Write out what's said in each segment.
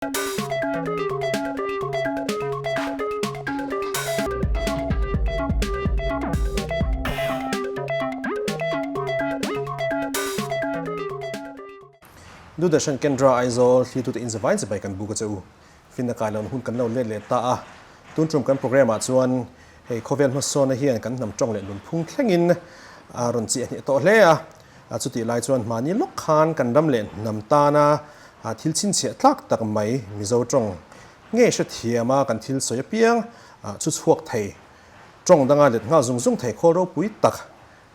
Doordarshan Kendra Aizawl thlirtute in zavain chibai kan buk a che u. Finna kai lohna hun kan lo let leh ta a. Tun tum kan programme ah chuan hei khawvel hmasawna hian kan hnam tawng leh nunphung thlengin a rawn chiah hneh tawh hle a. Chutih lai chuan hmahni lawk khan kan ram leh hnam tana thil chhinchhiah tlak tak mai Mizo tawng nge hrethiama kan thil sawi apiang chu chhuak thei tawng danga let nghal zung zung thei khawl ropui tak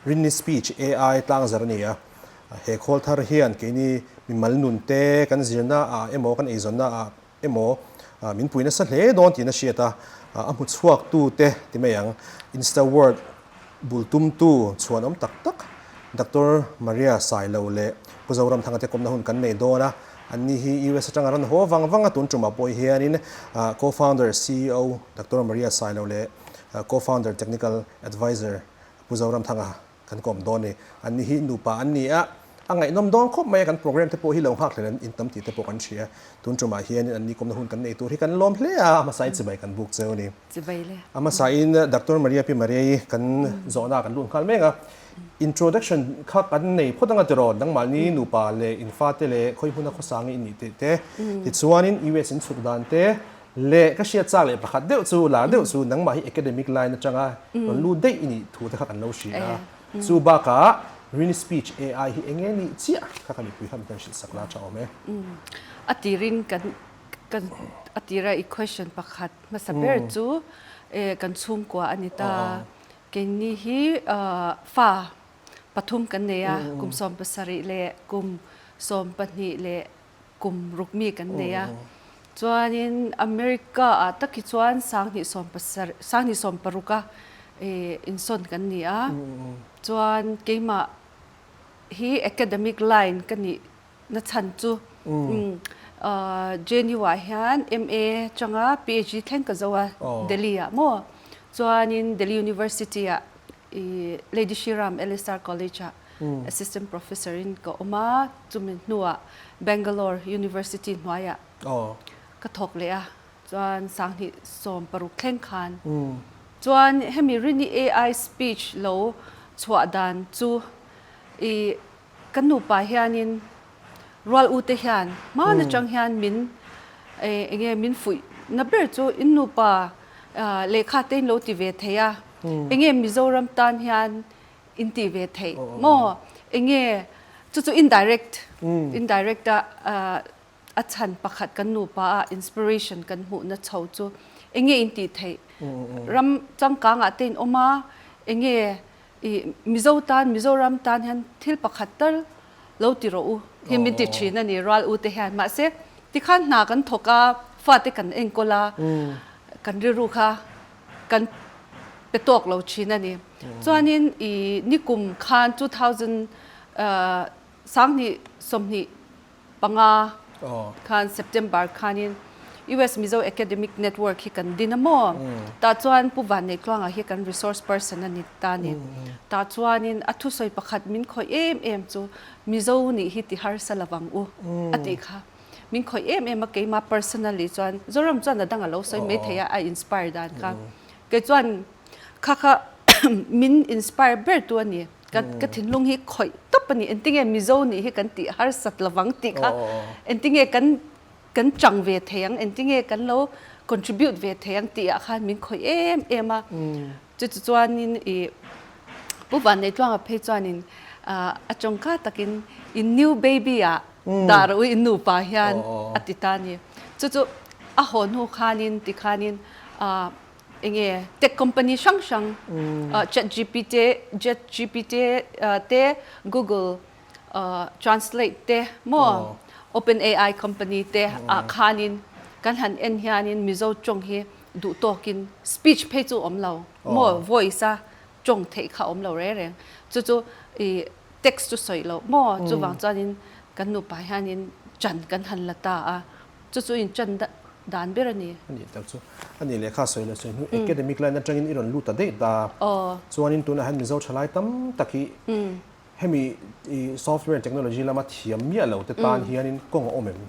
Rinni Speech AI tlangzar a ni a. He khawl thar hian keini mimal nun te kan zirna ah emaw kan eizawnna ah emaw min pui nasa hle dawn tiin a hriat a, a hmu chhuak tu te ti mai ang Instaworld bul tumtu chhuanawm tak tak Doctor Maria Sailo leh Pu Zoramthanga te kawmna hun kan nei dawn a, anni hi US atanga ran haw vang vang a tun tumah pawh hianin Co-founder ceo Doctor Maria Sailo leh Co-founder Technical Advisor Pu Zoramthanga Kan kawm dawn ni. Anni hi nupa an ni a, a ngaihnawm dawn khawp mai a, kan program te pawh hi lo nghak hlel an intam tih te pawh kan hria. Tun tumah hianin anni kawmna hun kan nei tur hi kan lawm hle a, a hmasain chibai kan buk cheu a ni. Chibai le. A hmasain Doctor Maria Pi Mariai kan zawhna kan lut nghal mek a, introduction kha kan nei phawt anga tiraw, nangmahni nupa leh infate leh khawi hmuna khawsang i nih tih te, tichuanin US in chhuk dan te, Leh ka hriat chak leh pakhat deuh chu lar deuh chu nangmah hi academic line atanga rawn lut daih i nih thu te kha kan lo hria a. Chu bakah Rini Speech AI hi eng nge nih chiah kha ka mipui kha min kan hrilh sak la tha awm e. A tirin kan kan a tira i question pakhat hmasa ber chu kan chhungkua a ni ta. Keini hi fa pathum kan nei a, kum 17 leh kum 12 leh kum ruk mi kan nei a. Chuanin America ah tak hi chuan 2017 2016 a insawn kan ni a. Chuan keimah hi academic line ka nih na chhan chu JNU ah hian MA changa PhD thleng ka zo a Delhi ah maw. Chuanin Delhi University ah Lady Shri Ram LSR College ah Assistant Professor in ka awm a, chumi hnuah Bangalore University hnuaiah ka thawk leh a, chuan 2016 thleng khan chuan hemi Rini AI speech lo chhuah dan chu i kan nupa hianin rual u te hian hman atang hian min enge min fuih na ber chu in nupa lehkha te in lo ti ve thei a, enge Mizoram tan hian in ti ve theih maw enge chu chu indirect indirect a a chhan pakhat kan nupa a inspiration kan hmuh na chho chu enge in tih theih ram changkang ah te in awm a enge i Mizo tan Mizoram tan hian thil pakhat tal lo ti rawh u hi min ti thin a ni rual u te hian mahse tikhan hna kan thawk a fate kan enkawl a kan rilru kha kan pe tawk lo thin a ni. Chuanin i nikum khan 2000 2025 khan September khanin US Mizo Academic Network hi kan din a maw? Tah chuan Pu Vanneitluanga hi kan resource person a ni ta ni. Tah chuanin a thusawi pakhat min khawih em em chu Mizo nih hi ti harsa lovang u a tih kha. Min khawih em em a keimah personally chuan Zoram chuan a dang a lo sawi mai thei a, a inspire dan kha. Kei chuan kha kha min inspire ber tu a ni. Ka ka thinlung hi khawih tawp a ni. Engtinge Mizo nih hi kan tih harsat lovang tih kha engtinge kan kan chang ve thei ang, engtinge kan lo contribute ve thei ang tih ah khan min khawih em em a. Chu chu chuanin ih Pu Vanneitluanga phei chuanin a tawngka takin in new baby ah dah rawh u in nupa hian a ti ta a ni. Chu chu a haw hnu khanin tikhanin enge tech company hrang hrang ChatGPT ChatGPT te Google Translate te maw OpenAI company te ah khanin kan han en hianin Mizo tawng hi duh tawkin speech phei chu awm lo maw voice a tawng theih kha awm lo reng reng chu chu i text chu sawi loh maw chuvang chuanin kan nupa hianin chan kan han la ta a chu chu in chan dan ber a ni. A nih tak chu a nih lehkha sawi leh sawi hnu academic line atangin i rawn lut ta daih ta chuanin tunah hian Mizo thalai tam tak hi hemi i software technology lama thiam miah lo te tan hianin kawng a awm em?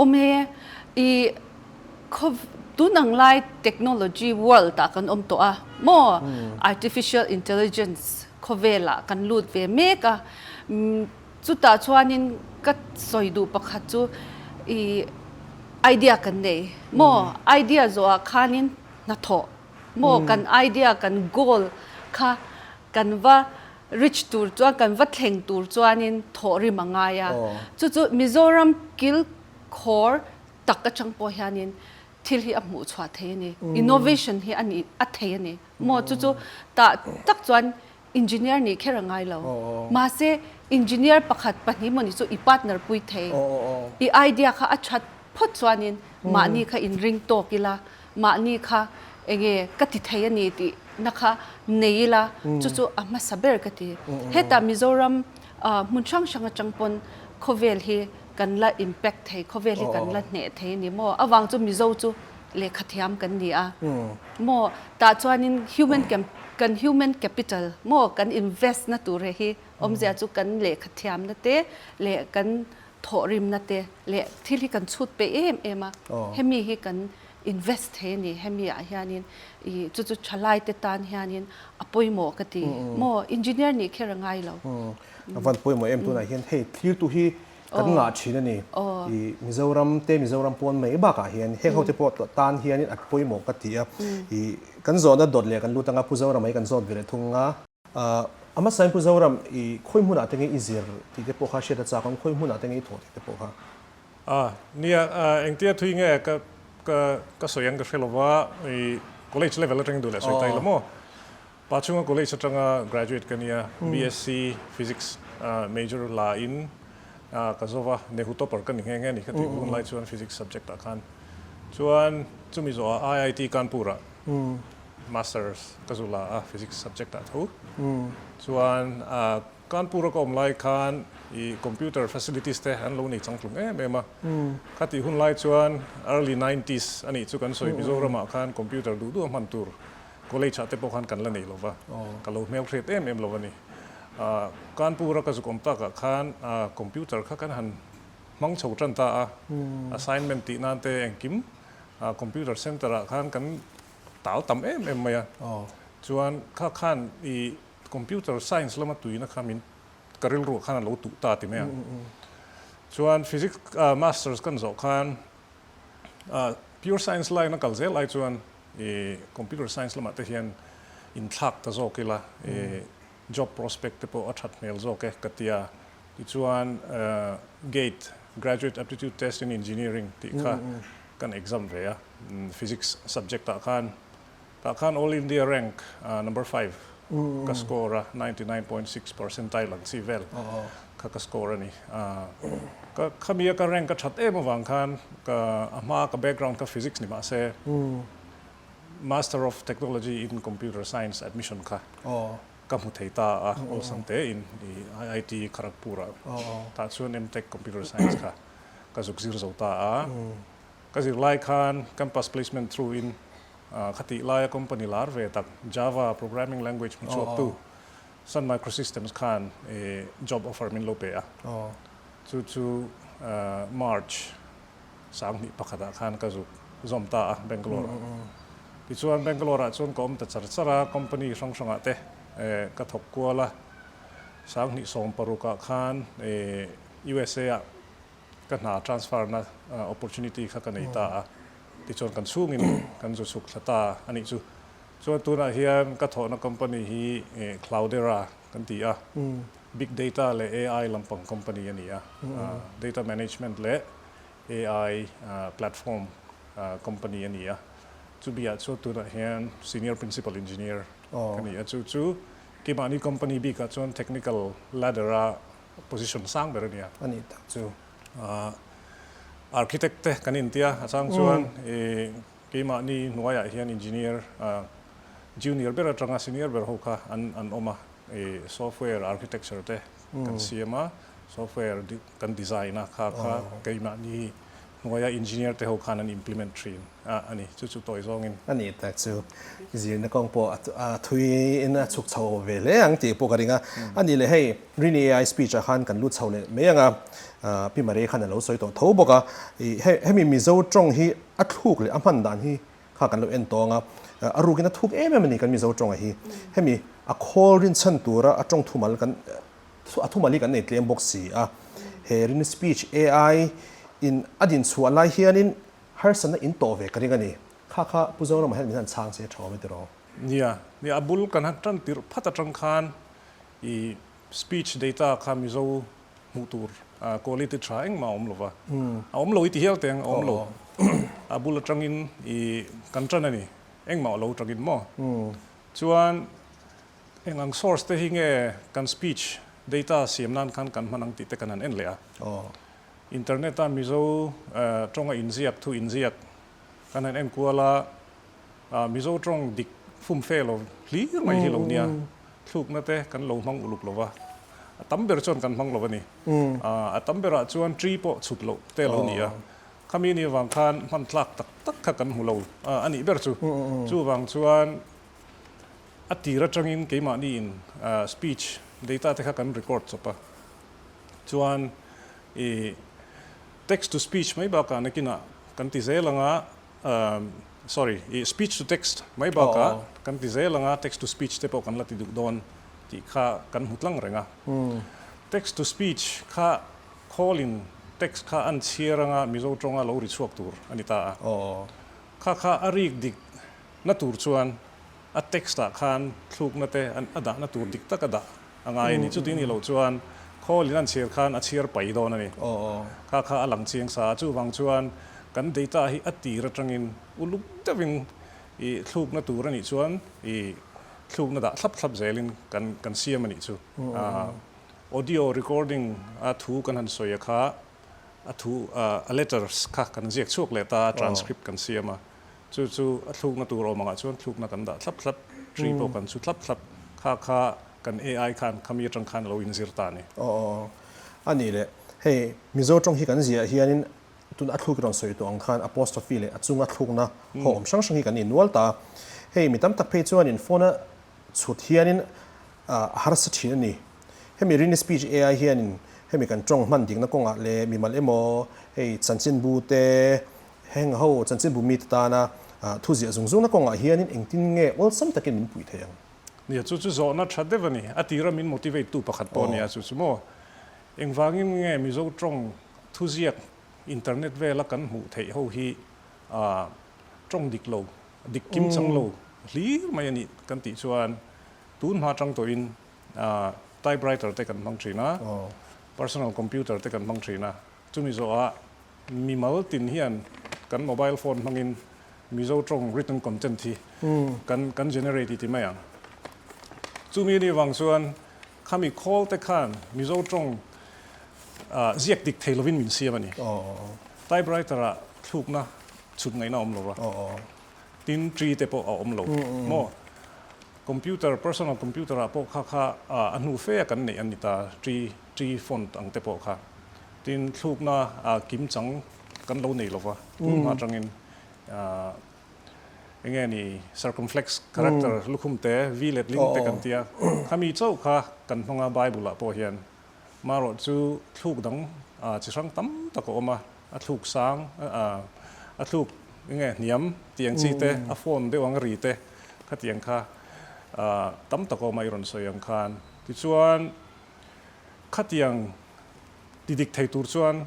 Awm e. I khaw tun ang lai technology world ah kan awm tawh a maw? Artificial intelligence khawvel ah kan lut ve mek a, chutah chuanin ka sawi duh pakhat chu i idea kan nei maw? Idea zawh ah khanin hnathawh maw? Kan idea kan goal kha kan va reach tur chuan kan va thleng tur chuanin thawh rim a ngai a, chu chu Mizoram kil khawr tak atang pawh hianin thil hi a hmuh chhuah thei a ni, innovation hi a ni a thei a ni maw chu chu tah tak chuan engineer nih kher a ngai lo mahse engineer pakhat pahnih maw ni chu i partner pui thei i idea kha a that phawt chuanin mahni kha inring tawk ila mahni kha enge ka ti thei a ni tih na kha nei ila chu chu a hmasa ber ka ti hetah Mizoram hmun hrang hrang atang pawn khawvel hi kan la impact thei, khawvel hi kan la hneh thei a ni maw? Avang chu Mizo chu lehkha thiam kan ni a maw? Tah chuanin human kan human capital maw kan invest na tur hi awmzia chu kan lehkha thiamna te leh kan thawhrimna te leh thil hi kan chhut peih em em a, hemi hi kan invest thei a ni. Hemi ah hianin ih chu chu thalai te tan hianin a pawimawh ka ti maw? Engineer nih kher a ngai lo. A van pawimawh em tunah hian hei thirtu hi kan ngah thin a ni. I Mizoram te Mizoram pawn mai bakah hian heng ho te pawh tan hianin a pawimawh ka ti a. I kan zawhna dawt leh kan lut anga Pu Zoram hi kan zawt ve leh thung a. A hmasain Pu Zoram i khawi hmunah te nge i zir tih te pawh kha hriat a chak ang, khawi hmunah te nge i thawh tih te pawh kha. A nia, engtia thui nge ka ka ka sawi ang ka hre lova i college level atangin duh leh sawi ta ila maw? Pa chhunga college atanga graduate ka nia, BSc Physics major la in ka zo va, Nehu topper ka ni nghe nghe a ni ka tih hun lai chuan Physics subject ah khan. Chuan chumi zawhah IIT Kanpur ah Masters ka zu la a Physics subject ah tho. Chuan Kanpur a ka awm lai khan i computer facilities te an lo nei changtlung em em a. Kha tih hun lai chuan early nineties a nih chu kan sawi Mizoram ah khan computer duh duh a hman tur College ah te pawh khan kan la nei lo va, ka lo hmelhriat em em lo a ni. Kanpur a ka zuk awm takah khan computer kha kan han hmang chho tan ta a, assignment tih nan te engkim computer center ah khan kan tal tam em em mai a. Chuan kha khan i computer science lama tuina kha min ka rilruah khan a lo tuh ta ti mai a. Chuan physics masters kan zawh khan pure science line a kal zel ai chuan I computer science lamah te hian inthlak ta zawk ila i job prospect te pawh a that hmel zawk e ka ti a. Tichuan GATE, Graduate Aptitude Test in Engineering, tih kha kan exam ve a, physics subject ah khan. Tah khan All India rank number five ka score a, 99.6 percentile ang chi vel kha ka score a ni. Ka khami a ka rank a that em avang khan ka a hma ka background kha physics ni mahse Master of Technology in Computer Science admission kha ka hmu thei ta a, awlsam te in i IIT Kharagpur ah tah chuan MTech Computer Science kha ka zuk zir zo ta a. Ka zir lai khan campus placement through in khatih laia company lar ve tak Java programming language hmuchhuak tu Sun Microsystems khan job offer min lo pe a. Chu chu March 2001 ah khan ka zuk zawm ta a Bangalore ah. Tichuan Bangalore ah chuan ka awm ta char char a, company hrang hrang ah te ka thawk kual a. 2016 ah khan USA ah ka hna transfer na opportunity kha ka nei ta a, tichuan kan chhungin kan zu chhuk thla ta a nih chu. Chuan tunah hian ka thawhna company hi Cloudera kan ti a, big data leh AI lampang company a ni a, data management leh AI platform company a ni a. Chubiah chuan tunah hian senior principal engineer ka ni a, chu chu keimahni company bikah chuan technical ladder a position sang ber a nia. A nih tak chu. Architect te kan intia a chang chuan i keimahni hnuaiah hian engineer junior ber atanga senior ber ho kha an an awm a, i software architecture te kan siam a, software kan design a kha kha keimahni hnuaia engineer te ho khan an implement thin a ni. Chu chu tawi zawngin. A nih tak chu zirna kawng pawh a thuiin a chhuk chho ve hle ang tih pawh ka ring a. A nih leh hei Rini AI speech ah khan kan lut chho leh mai ang a, Pi Maria khan a lo sawi tawh tho bawk a. Hemi Mizo tawng hi a thluk leh a hman dan hi kha kan lo en tawng a, a rukin a thuk em em a ni kan Mizo tawnga hi. Hemi a khawl rinchhan tura a tawng thumal kan a thumal hi kan nei tlem bawk si a. He Rin Speech AI in a din chhuah lai hianin harsatna in tawh ve ka ring a ni. Kha kha Pu Zoramah hian min han chhang se tha awm e tiraw? Nia, nia a bul kan han tan tirh phat atang khan i speech data kha Mizo hmuh tur quality tha engmah a awm lo va, a awm lo i ti hial teh ang, a awm lo. A bul atangin i kan tan a ni, engmah a lo tangin maw? Chuan eng ang source te hi nge kan speech data siam nan khan kan hman ang tih te kan han en leh a. Internet a Mizo tawnga inziak, thu inziak kan han en kual a, Mizo tawng dik fum fe lo hlir mai hi lo nia, thlukna te kan lo hmang uluk lo va, a tam ber chuan kan hmang lo a ni. A tam berah chuan tree pawh chhut loh te lo ni a, khami ni avang khan hman tlak tak tak kha kan hmu lo a nih ber chu. Chuvang chuan a tir atangin keimahniin speech data te kha kan record chawp a, chuan i text to speech mai bakah nakinah kan ti zel anga, Sorry, i speech to text mai bakah kan ti zel anga text to speech te pawh kan la ti duh dawn tih kha kan hmu tlang reng a. Text to speech kha call in text kha an chhiar anga Mizo tawnga lo ri chhuak tur a ni ta a. Kha kha a rik dik na tur chuan a text ah khan thlukna te a dahna tur dik tak a dah a ngai a ni. Chuti nih loh chuan call in an chhiar khan a chhiar pai dawn a ni. Kha kha a lang chiang sa a. Chuvang chuan kan data hi a tir atangin uluk deuhin i thlukna tur a nih chuan i thlukna dah thlap thlap zelin kan kan siam a nih chu. Audio recording a thu kan han sawi a kha a thu a letters kha kan ziak chhuak leh ta a, transcript kan siam a. Chu chu a thlukna tur awm angah chuan thlukna kan dah thlap thlap, tree pawh kan chhu thlap thlap, kha kha kan AI khan khami atang khan a lo inzir ta a ni. Aw aw a ni le, hei Mizo tawng hi kan ziah hianin tun a thluk i rawn sawi tawh ang khan apostrophe leh a chunga thlukna ho awm hrang hrang hi kan innual ta a, hei mi tam tak phei chuanin phone a chhut hianin a harsa thin a ni. Hemi Rini Speech AI hianin hemi kan tawng hman dikna kawngah leh mimal emaw hei chanchinbu te Heng ho chanchinbu mite tana thu ziah zung zungna kawngah hianin engtin nge awlsam takin min puih thei ang? Nia, chu chu zawhna tha deuh a ni. A tira min motivate tu pakhat pawh a nia chu chu maw? Engvangin nge Mizo tawng thuziak internet vela kan hmuh theih ho hi tawng dik lo, dik kim chang lo hlir mai a nih kan tih chuan tun hma tang tawhin typewriter te kan hmang thin a, personal computer te kan hmang thin a, chumi zawhah Mimal tin hian kan mobile phone hmangin Mizo tawng written content hi kan kan generate i ti mai ang. Chumi ni vang chuan khami khawl te khan Mizo tawng ziak dik thei lovin min siam a ni. Typewriter ah thlukna chhut ngaihna a awm lo va, tin tree te pawh a awm lo maw. Computer, personal computer ah pawh kha kha a hnu fe a kan neih a ni ta, tree tree font ang te pawh kha. Tin, thlukna kim chang kan lo nei lova, tun hma atangin eng nge ni circumflex character lukhum te, V let ling te kan tia, khami chauh kha kan hmang a Bible ah pawh hian. Marawh chu thluk dang chi hrang tam tak a awm a, a thluk sang, a thluk eng nge hniam tih ang chi te, a phone deuh ang ri te khatiang kha tam tak a awm a i rawn sawi ang khan. Tichuan khatiang Ti dik thei tur chuan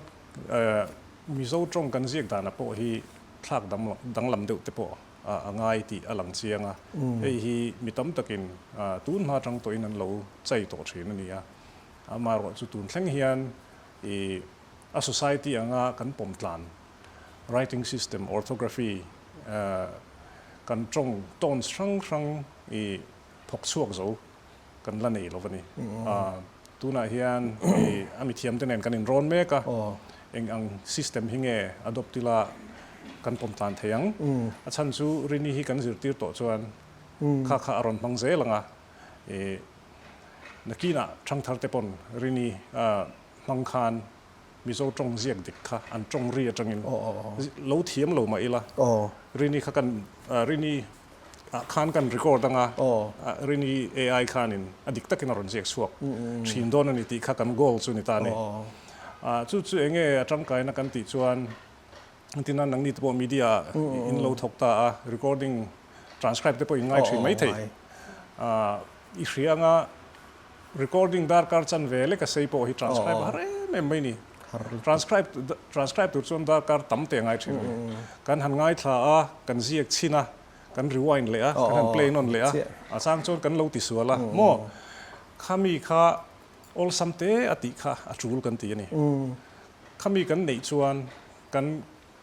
Mizo tawng kan ziak dana pawh hi thlak danglam deuh te pawh a ngai tih a lang chiang a. Hei hi mi tam takin tun hma atang tawhin an lo chai tawh thin a ni a. Amaherawh chu tun thleng hian i a society anga kan pawm tlan writing system, orthography, kan tawng tones hrang hrang i thawk chhuak zo kan la nei lo a ni. Tunah hian a mithiamte nen kan inrawn mek a, eng ang system hi nge adopt ila kan pawm tlan thei ang. A chhan chu Rini hi kan zirtir tawh chuan kha kha a rawn hmang zel ang a, nakinah thangthar te pawn Rini hmang khan. Mizo tawng ziak dik kha an tawng ri atangin lo thiam lo mah ila Rini kha kan Rini ah khan kan record anga Rini AI khanin a dik takin a rawn ziak chhuak thin dawn a ni tih kha kan goal chu ni ta a ni. Chu chu enge a tangkaina kan tih chuan Tina nangni te pawh media in lo thawk ta a, recording transcribe te pawh in ngai thin mai thei. I hria anga recording darkar chan ve lek a sei pawh hi transcribe a har em em mai ni. Transcribe transcribe tur chuan darkar tam te a ngai thin a ni. Kan han ngaithla a, kan ziak chhin a, kan rewind leh a, kan han play nawn leh a, a chang chuan kan lo tisual a, maw? Khami kha awlsam te a tih kha a tul kan ti a ni. Khami kan neih chuan kan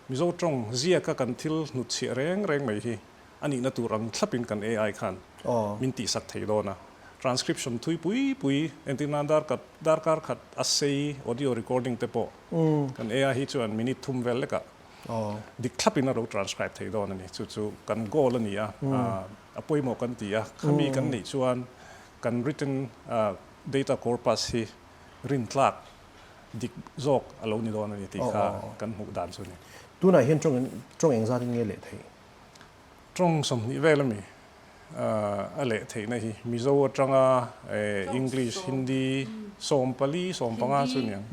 Mizo tawng ziaka kan thil hnutchhiah reng reng mai hi a nihna tur ang thlapin kan AI khan min tihsak thei dawn a. Transcription thui pui pui, entir nan darkar darkar khat a sei audio recording te pawh kan AI hi chuan minute thum vel lekah dik thlapin a lo transcribe thei dawn a ni. Chu chu kan goal a ni a, a pawimawh kan ti a. Khami kan neih chuan kan written data corpus hi rintlak dik zawk a lo ni dawn a ni tih kha kan hmuh dan chu a ni. Tunah hian tawng tawng engzat in nge leh theih? Tawng 20 vel a mi a leh theihna hi Mizo atanga English, Hindi 14, 15 chu a ni ang.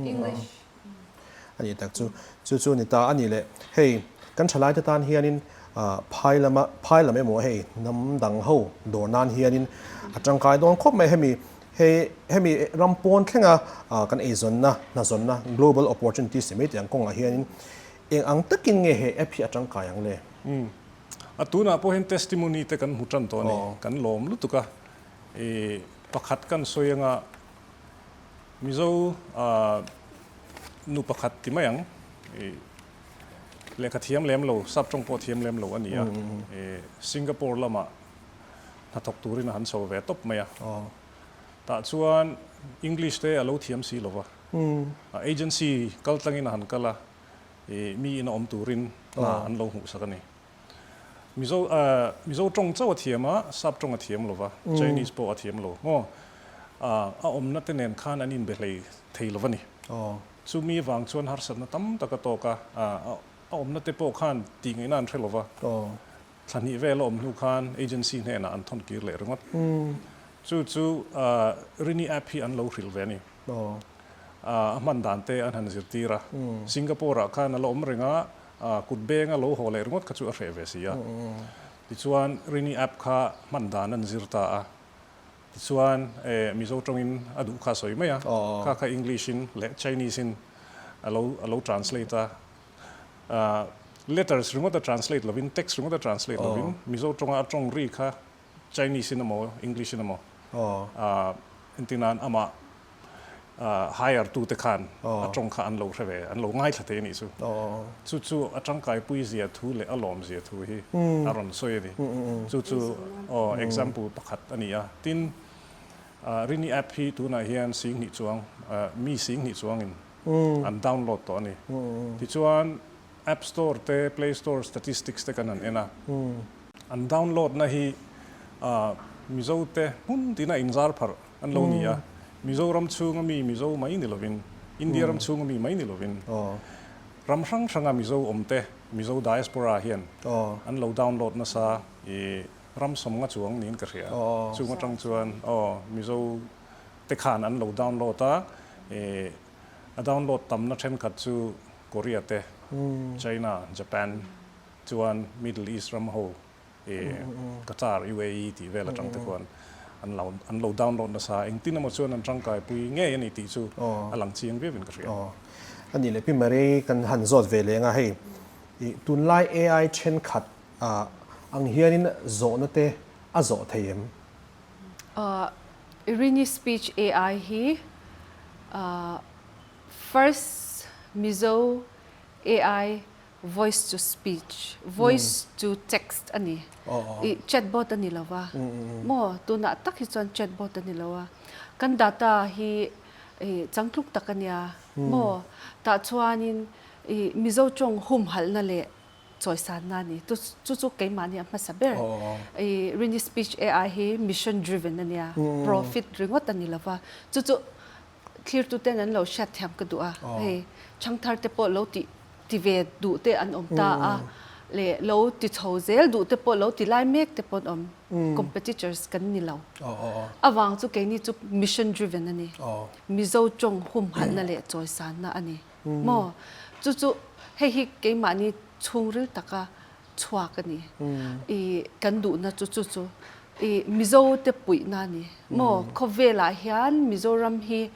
A nih tak chu chu chu a ni ta a ni le. Hei kan thalaite tan hianin phai lama phai lam emaw hei hnam dang ho dawr nan hianin a tangkai dawn khawp mai hemi Hei hemi ram pawn thlenga kan eizawnna, hnazawnna, global opportunities ti mai tih ang kawngah hianin eng ang takin nge he app hi a tangkai ang le? Umm. A tunah pawh hian testimony te kan hmu tan tawh a ni. Kan lawm lutuk a. I pakhat kan sawi anga Mizo nu pakhat ti mai ang. I lehkha thiam lem lo, sap tawng pawh thiam lem lo a ni a. I Singapore lamah hnathawk turin a han chho ve tawp mai a. Tah chuan English te a lo thiam si lo va. Agency kal tlangin a han kal a, ih mi ina awm turin hna an lo hmuhsak a ni. Mizo Mizo tawng chauh a thiam a, sap tawng a thiam lo va, Chinese pawh a thiam lo maw. A awmna te nen khan an inbe hlei thei lo va ni. Chumi vang chuan harsatna tam tak a tawk a, a awmna te pawh khan tih ngaihna an hre lo va. Thla hnih vel a awm hnu khan agency hnenah an thawn kir leh ringawt. Chu chu Rini app hi an lo hrilh ve a ni. A hman dan te an han zirtir a. Singapore ah khan a la awm reng a, kut beng a lo haw leh ringawt kha chu a hreh ve si a. Tichuan Rini app kha hman dan an zir ta a. Tichuan Mizo tawngin a duh kha a sawi mai a, kha kha English in leh Chinese in a lo translate a. Letters ringawt a translate lovin, text ringawt a translate lovin, Mizo tawnga a tawng ri kha Chinese in emaw, English in emaw entir nan amah hire tu te khan a tawng kha an lo hre ve, an lo ngaithla thei a nih chu. Chu chu a tangkaipui zia thu leh a lawm zia thu hi a rawn sawi a ni. Chu chu example pakhat a ni a. Tin, Rini app hi tunah hian 2000 chuang, mi 2000 chuangin an download tawh a ni. Tichuan App Store te Play Store statistics te kan han en a, an download na hi Mizo te hmun tina inzar pharh an lo ni a, Mizoram chhunga mi Mizo mai ni lovin, India ram chhunga mi mai ni lovin, ram hrang hranga Mizo awm te, Mizo diaspora hian an lo download nasa i ram 50 chuang niin ka hria. Chung atang chuan aw Mizo te khan an lo download a, a download tamna thenkhat chu Korea te, China, Japan chuan Middle East ram ho Qatar, UAE tih vel atang te khuan an lo an lo download nasa. Engtin emaw chuan an tangkaipui ngei a ni tih chu a lang chiang viauin ka hria. A nih leh Pi Marie kan han zawt ve leng a, hei tunlai AI thenkhat ang hianin zawhna te a zawh thei em? Irini Speech AI hi first Mizo AI voice to speech, voice to text a ni. I chatbot a ni lo va. Maw tunah tak hi chuan chatbot a ni lo a. Kan data hi changtluk tak a nia. Maw tah chuanin i Mizo tawng humhalhna leh chawisanna a ni. Chu chu keimahni a hmasa ber. I Rini Speech AI hi mission driven a nia, profit ringawt a ni lo va. Chu chu Thlirtuten an lo hriatthiam ka duh a, hei Changthar te pawh lo tih ti ve duh te an awm ta a, leh lo ti chho zel duh te pawh lo ti lai mek te pawh an awm, competitors kan ni lo. Avang chu keini chu mission driven a ni, Mizo tawng humhalhna leh chawisanna a ni maw? Chu chu hei hi keimahni chhungril taka chhuak a ni. I kan duhna chu chu chu i Mizo te puihna a ni maw? Khawvelah hian Mizoram hi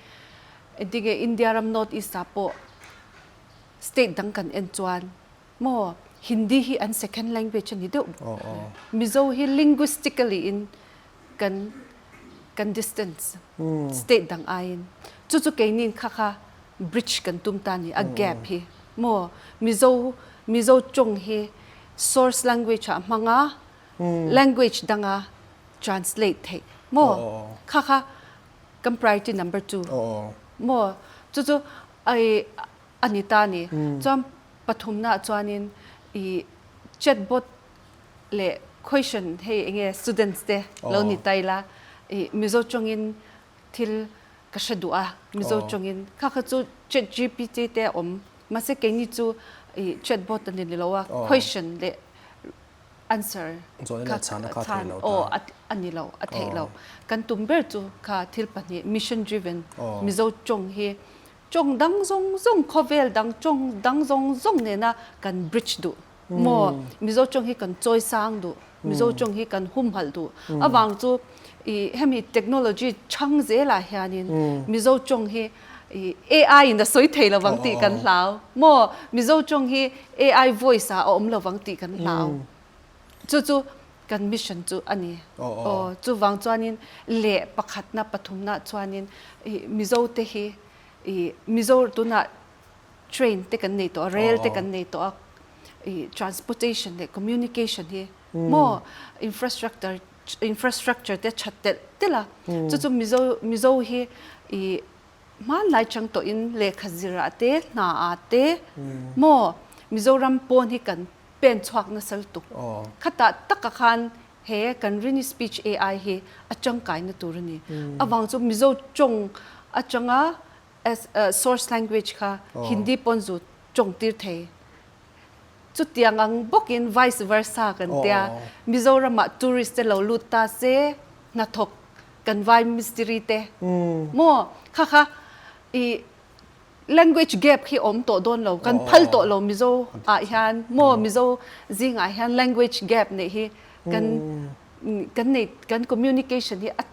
Engtinge India ram North East ah pawh state dang kan en chuan maw Hindi hi an second language a ni deuh. Mizo hi linguistically in kan kan distance state dang aiin. Chu chu keinin kha kha bridge kan tum ta ni a gap hi maw Mizo Mizo tawng hi source language ah hmanga language danga translate theih maw kha kha Kan priority number chu maw chu chu ai a ni ta ni. Chuan pathumna ah chuanin i chatbot leh question hei enge students te lo ni ta ila i Mizo tawngin thil ka hre duh a Mizo tawngin kha kha chu chatgpt te a awm mahse keini chu i chatbot a ni lo a question leh answer kha chhan aw a ni lo a theih lo kan tum ber chu kha thil pahnih mission driven Mizo tawng hi tawng dang zawng zawng khawvel dang tawng dang zawng zawng nena kan bridge duh maw Mizo tawng hi kan chawi sang duh Mizo tawng hi kan humhalh duh avang chu ih hemi technology chhang zelah hianin Mizo tawng hi ih AI in a sawi thei lovang tih kan hlau maw Mizo tawng hi AI voice ah a awm lovang tih kan hlau. Chu chu kan mission chu a ni. Aw chuvang chuanin leh pakhatna pathumna chuanin ih Mizo te hi ih Mizo tunah train te kan nei tawh a, rail te kan nei tawh a, ih transportation leh communication hi maw infrastructure infrastructure te that telh telh a. Chu chu Mizo Mizo hi ih Hmanlai chang tawhin lehkha zirah te, hnaah te maw Mizoram pawn hi kan pen chhuak nasa lutuk. Khatah taka khan he kan Rini Speech AI hi a tangkaina tur a ni. Avang chu Mizo tawng atanga as source language kha Hindi pawn zu tawng tir thei. Chutiang ang bawkin vice versa kan tia Mizoramah tourist te lo lut ta se hnathawk kan vai mistiri te maw kha kha i language gap khi awm tawh dawn lo kan phal tawh lo Mizo ah hian maw Mizo zingah hian language gap neih hi kan kan nei kan communication hi a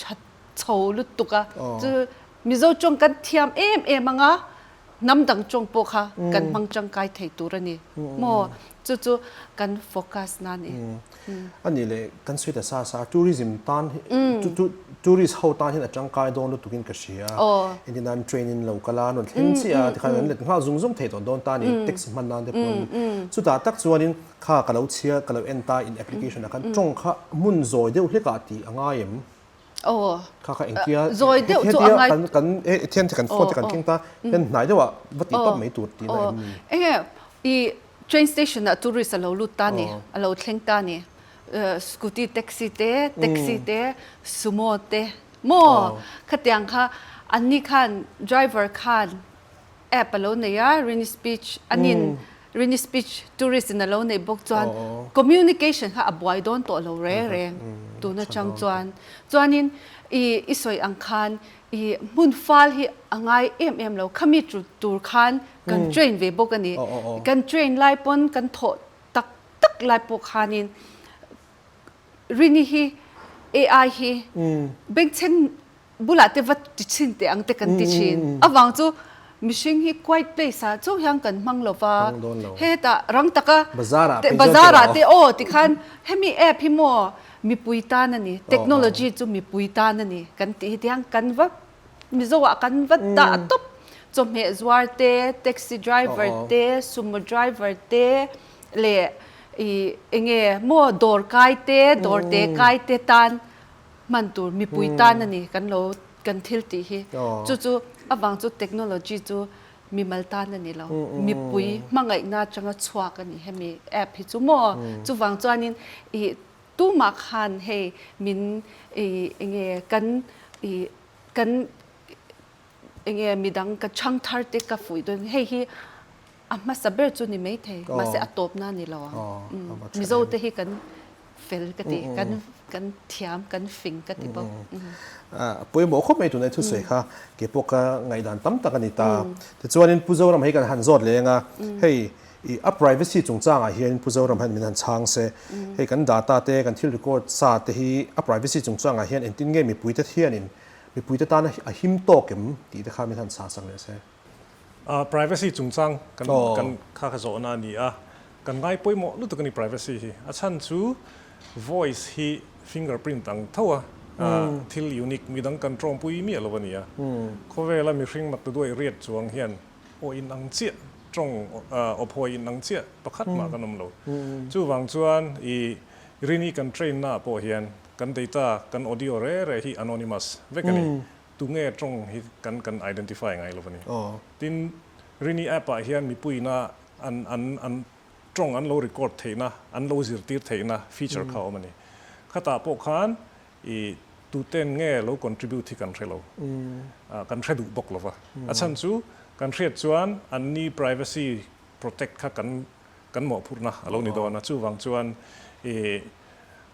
tha chho lutuk a chu Mizo tawng kan thiam em em anga hnam dang tawng pawh kha kan hmang tangkai thei tur a ni maw chu chu kan focus na a ni. A nih leh kan sawi ta sa sa tourism tan tourist ho tan hian a tangkai dawn lutukin ka hria engtin nan train in lo kal a an rawn thleng chiah a tikhan an let nghal zung zung thei tawh dawn ta a ni taxi hman nan te pawn chutah tak chuanin kha ka lo chhia ka lo en ta in application ah khan tawng kha hmun zawi deuh hlek ah tih a ngai em? Aw. Kha kha engtia Zawi deuh chu a ngai. Kan kan e thian kan phone te kan keng ta hian hnai deuh ah va tih pap mai tur tihna em ni? Enge i train station ah tourist a lo lut ta ni, a lo thleng ta ni. Scooty taxi te, taxi te, sumo te maw khatiang kha anni khan driver khan app a lo nei a, Rini Speech anin Rini Speech tourist in a lo neih bawk chuan communication kha a buai dawn tawh lo reng reng tun atang chuan. Chuanin i i sawi ang khan i hmun fal hi a ngai em em lo, khami tur khan kan train ve bawk a ni. Kan train lai pawn kan thawh tak tak lai pawh khanin Rini hi AI hi bengchheng bulah te va ti thin teh ang te kan ti thin. Avang chu mihring hi quiet place ah chauh hian kan hmang lo va, hetah rang taka bazar ah te aw tikhan hemi app hi maw mipui tan a ni, technology chu mipui tan a ni kan tih hi tiang kan va Mizo ah kan va dah tawp. Chawhmeh zuar te, taxi driver te, sumo driver te leh ih enge maw dawr kai te, dawr te kai te tan hman tur mipui tan a ni kan lo kan thil tih hi chu chu avang chu technology chu mimal tan a ni lo mipui hmangaihna atanga chhuak a ni hemi app hi chu maw chuvang chuanin ih tumah khan hei min ih enge kan ih kan. Enge midang ka chhang thar te ka fuih dawn hei hi a hmasa ber chu ni maithei mahse a tawpna a ni lo ang. Mizo te hi kan fel ka ti kan kan thiam kan fing ka ti bawk. A pawimawh khawp mai tunai thusawi kha kei pawh ka ngaihdan tam tak a ni ta. Tichuanin Pu Zoram hei kan han zawt leng a, hei i a privacy chungchangah hian Pu Zoram hian min han chhang se, hei kan data te kan thil record sa te hi a privacy chungchangah hian engtin nge mipuite hianin Mipuite tan a him tawk em tih te kha min han chhah sak leh se. Privacy chungchang kan kan kha kha zawhna a ni a, kan ngai pawimawh lutuk a ni privacy hi. A chhan chu voice hi fingerprint ang tho a, thil unique midang kan tawngpui miah lo a ni a. Khawvela mihring mak ta duai riat chuang hian aw in ang chiah, tawng aw phawi in ang chiah pakhat mah kan awm lo. Chuvang chuan i rini kan train naah pawh hian Kan data, kan audio re re hi anonymous vek a ni. Tunge tawng hi kan kan identify ngai lo a ni. Tin, Rini app ah hian mipuiina an an an tawng an lo record theihna, an lo zirtir theihna feature kha a awm a ni. Khatah pawh khan i tuten nge lo contribute hi kan hre lo. Kan hre duh bawk lo va. A chhan chu kan hriat chuan anni privacy protect kha kan kan mawhphurhna a lo ni dawn a. Chuvang chuan i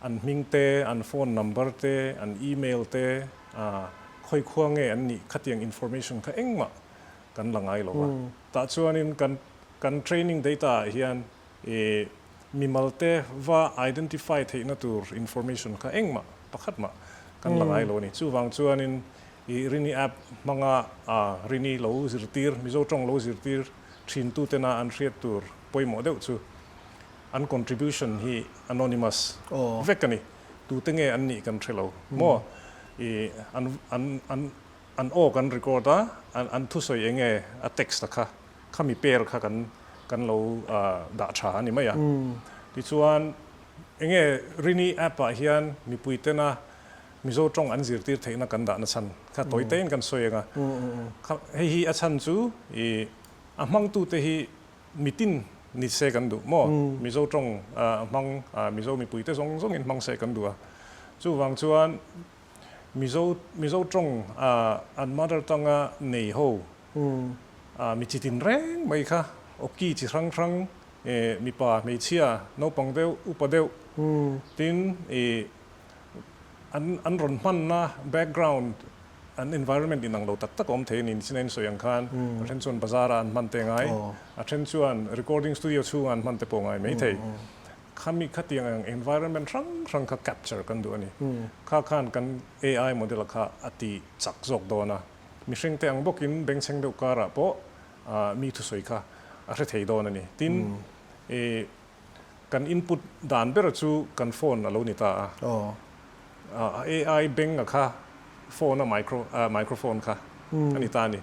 An hming te, an phone number te, an email te, khawi khua nge an nih khatiang information kha engmah kan la ngai lo va. Tah chuanin kan kan training data ah hian i mimal te va identify theihna tur information kha engmah pakhat mah kan la ngai lo a ni. Chuvang chuanin i Rini app hmanga Rini lo zirtir, Mizo tawng lo zirtir thin tutena an hriat tur pawimawh deuh chu An contribution hi anonymous vek a ni. Tute nge an nih kan hre lo maw? I an an an an aw kan record a, an an thusawi eng nge a text a kha, khami pair kha kan kan lo dah tha a ni mai a. Tichuan eng nge Rini app ah hian mipui tena Mizo tawng an zirtir theihna kan dahna chhan kha tawi tein kan sawi ang a. Kha hei hi a chhan chu i a hmangtute hi Mitin ni se kan duh maw? Mizo tawng hmang, Mizo mipuite zawng zawngin hmang se kan duh a. Chuvang chuan Mizo Mizo tawng an mother tongue-a nei ho mi chi tin reng mai kha awki chi hrang hrang mipa, hmeichhia, naupang deuh, upa deuh tin an an rawn hmanna background An environment inang lo tak tak a awm thei a ni. Nichina in sawi ang khan a then chuan bazar ah an hman te ngai, a then chuan recording studio chhungah an hman te pawh ngai mai thei. Khami khatiang ang environment hrang hrang kha capture kan duh a ni. Kha khan kan AI model kha a ti chak zawk dawn a. Mihring te ang bawkin bengchheng deuh karah pawh mi thusawi kha a hre thei dawn a ni. Tin, kan input dan ber chu kan phone a lo ni ta a. A AI beng a kha phone a micro microphone kha a ni ta a ni.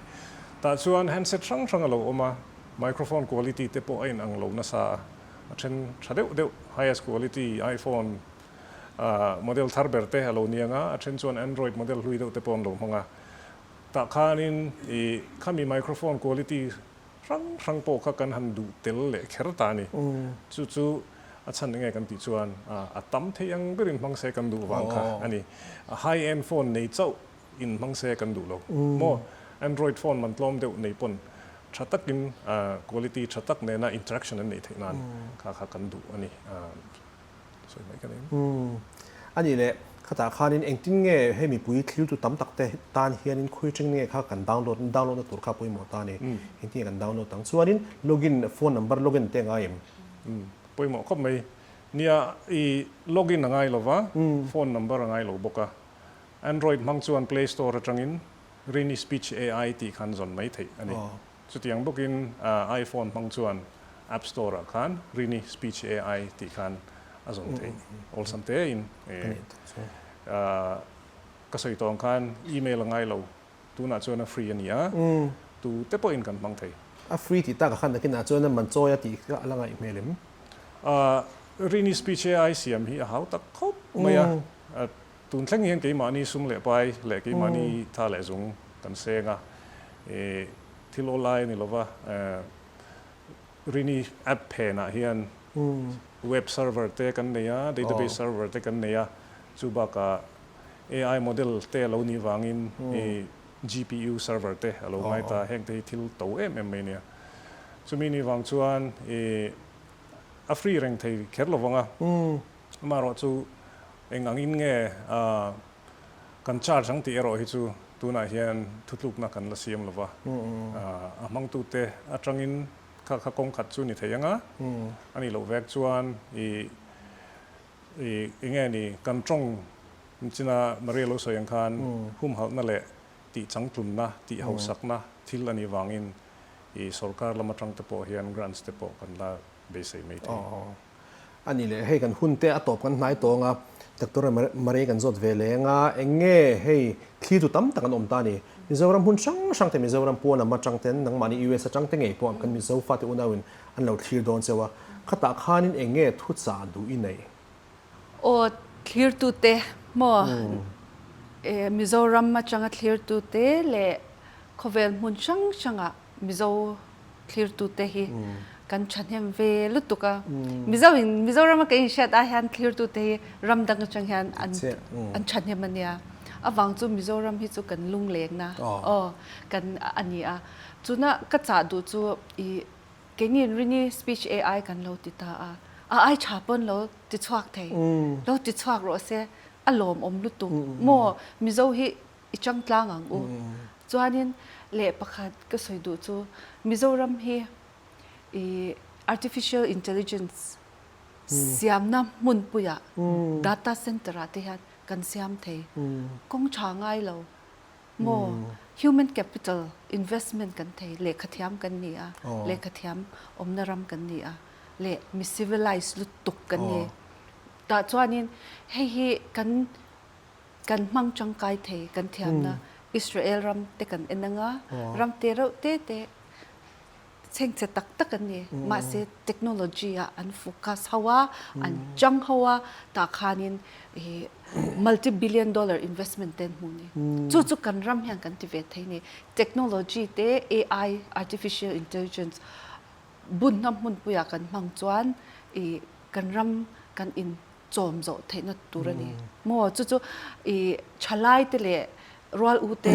Tah chuan handset hrang hrang a lo awm a, microphone quality te pawh a in ang lo nasa a, a then tha deuh deuh highest quality iPhone model thar ber te a lo ni ang a, a then chuan Android model hlui deuh te pawh an lo hmang a. Tah khanin ih khami microphone quality Hrang hrang pawh kha kan han duh tel leh kher ta a ni. Chu chu a chhan enge kan tih chuan a tam thei ang berin hmang se kan duh vang kha a ni. High end phone nei chauh in hmang se kan duh lo maw? Android phone man tlawm deuh nei pawn tha takin quality tha tak nena interaction an neih theih nan kha kha kan duh a ni. Sawi mai ka nei. A nih leh, khatah khanin engtin nge hei mipui thiltu tam tak te tan hianin khawi teng nge kha kan download, download na tur kha pawimawh ta a ni. Engtin nge kan download ang? Chuanin login, phone number login te a ngai em? Pawimawh khawp mai. Nia, i login a ngai lo va, phone number a ngai lo bawk a. Android hmang chuan Play Store atangin Rini Speech AI tih khan zawn mai theih a ni. Chutiang bawkin iPhone hmang chuan App Store ah khan Rini Speech AI tih khan a zawn theih awlsam tein ka sawi tawh ang khan email a ngai lo, tunah chuan a free a ni a, tu te pawhin kan hmang thei. A free tih takah khan nakinah chuan a man chawi a tih kha a la ngaih hmel em? Rini Speech AI siam hi a hau tak khawp mai a, Tun thleng hian keimahni sum leh pai leh keimahni tha leh zung kan seng a, thil aw lai a ni lova, Rini app phenah hian web server te kan nei a, database server te kan nei a, chu bakah AI model te a lo nih vangin. GPU server te a lo ngai ta, heng te hi thil to em em mai nia. Chumi ni vang chuan i a free reng thei kher lo vang a, amaherawhchu eng angin nge kan charge ang tih erawh hi chu tunah hian thutlukna kan la siam lo va, a hmangtute atangin kha kha kawng khat chu ni thei ang a, a nih loh vek chuan i i enge ni kan tawng china Maria lo sawi ang khan humhalhna leh tih changtlunna, tih hausakna thil a nih vangin i sorkar lam atang te pawh hian grants te pawh kan la beisei mai thei. A ni leh, hei kan hun te a tawp kan hnai tawng a, Doctor Maria kan zawt ve leng a, eng nge hei thli tu tam tak an awm ta a ni. Mizoram hmun hrang hrang te, Mizoram pawn lam atang ten, nangmahni US atang te ngei pawh kan Mizo fate unauin an lo thlir dawn cheu a, khatah khanin eng nge thuchah duh i neih? Aw thlirtute maw Mizoram atanga thlirtute leh khawvel hmun hrang hrangah Mizo thlirtute hi kan thahnem ve lutuk a. Mizo in Mizoram a ka inhriat ah hian thlirtute hi ram dang atang hian an an thahnem a nia. Avang chu Mizoram hi chu kan lunglengna aw kan a ni a. Chuna ka chah duh chu i keini Rini speech AI kan lo ti ta a. A ai tha pawn lo ti chhuak thei. Lo ti chhuak rawh se a lawmawm lutuk maw Mizo hi i changtlang ang u. Chuanin leh pakhat ka sawi duh chu Mizoram hi i artificial intelligence siamna hmunpuiah data center ah te hian kan siam thei. Kawng tha ngai lo maw human capital investment kan thei, lehkhathiam kan ni a, lehkhathiam awmna ram kan ni a leh mi civilized lutuk kan ni. Tah chuanin hei hi kan Kan hmang tangkai thei kan thiamna Israel ram te kan en anga, ram te reuh te te chhengchhe tak tak an ni. Mahse technology ah an focus ho a, an chang ho a, tah khanin ih multi billion dollar investment te an hmu ni. Chu chu kan ram hian kan ti ve thei ni. Technology te AI, artificial intelligence, bunna hmunpuiah kan hmang chuan ih kan ram kan in chawm zawh theihna tur a ni. Maw chu chu i thalai te leh rual u te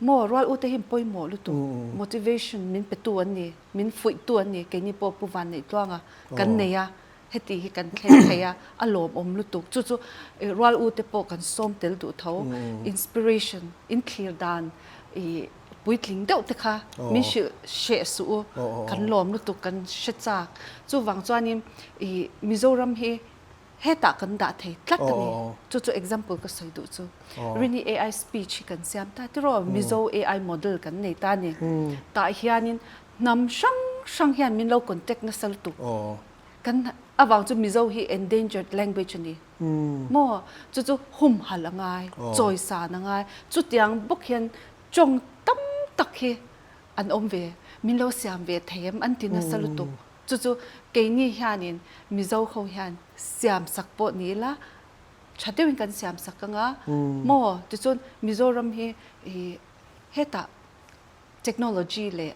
maw rual u te hi pawimawh lutuk motivation min pe tu an ni, min fuih tu an ni keini pawh Pu Vanneih Tluanga kan nei a, heti hi kan thleng thei a, a lawmawm lutuk. Chu chu rual u te pawh kan sawm tel duh tho, inspiration in thlir dan i puitling deuh te kha min hrilh hreh suh u, kan lawm lutuk kan hre chak. Chuvang chuanin i Mizoram hi hetah kan dah thei tlat a ni. Chu chu example ka sawi duh chu. Rini AI speech hi kan siam ta tiraw, Mizo AI model kan nei ta a ni. Tah hianin hnam hrang hrang hian min lo contact nasa lutuk. Kan avang chu Mizo hi endangered language a ni. Maw? Chu chu humhalh a ngai, chawisan a ngai. Chutiang bawk hian tawng tam tak hi an awm ve, min lo siam ve thei em an ti nasa lutuk. Chu chu keini hianin Mizo ho hian siam sak pawh ni ila tha deuhin kan siam sak anga maw? Tichuan Mizoram hi hetah technology leh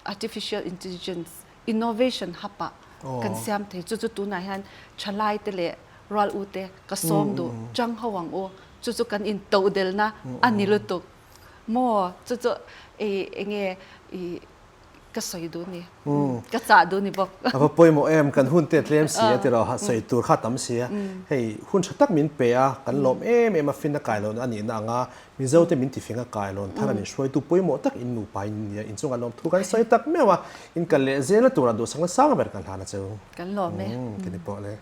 artificial intelligence innovation hub ah kan siam thei. Chu chu tunah hian thalai te leh rual u te ka sawm duh chang ho ang u. Chu chu kan intodelna a ni lutuk maw? Chu chu enge i ka sawi duh ni, ka chah duh ni bawk. A va pawimawh em, kan hun te tlem si a tiraw, sawi tur kha tam si a. Hei hun tha tak min pe a, kan lawm em em a, fin a kai lohna a nihna ang a, Mizo te min tifing a kai lawn thar a min hruaitu pawimawh tak in nupa in nia inchungah lawmthu kan sawi tak meuh a, in kal leh zel a turah duhsakna sang ber kan hlan a cheu. Kan lawm e. Kini pawh le.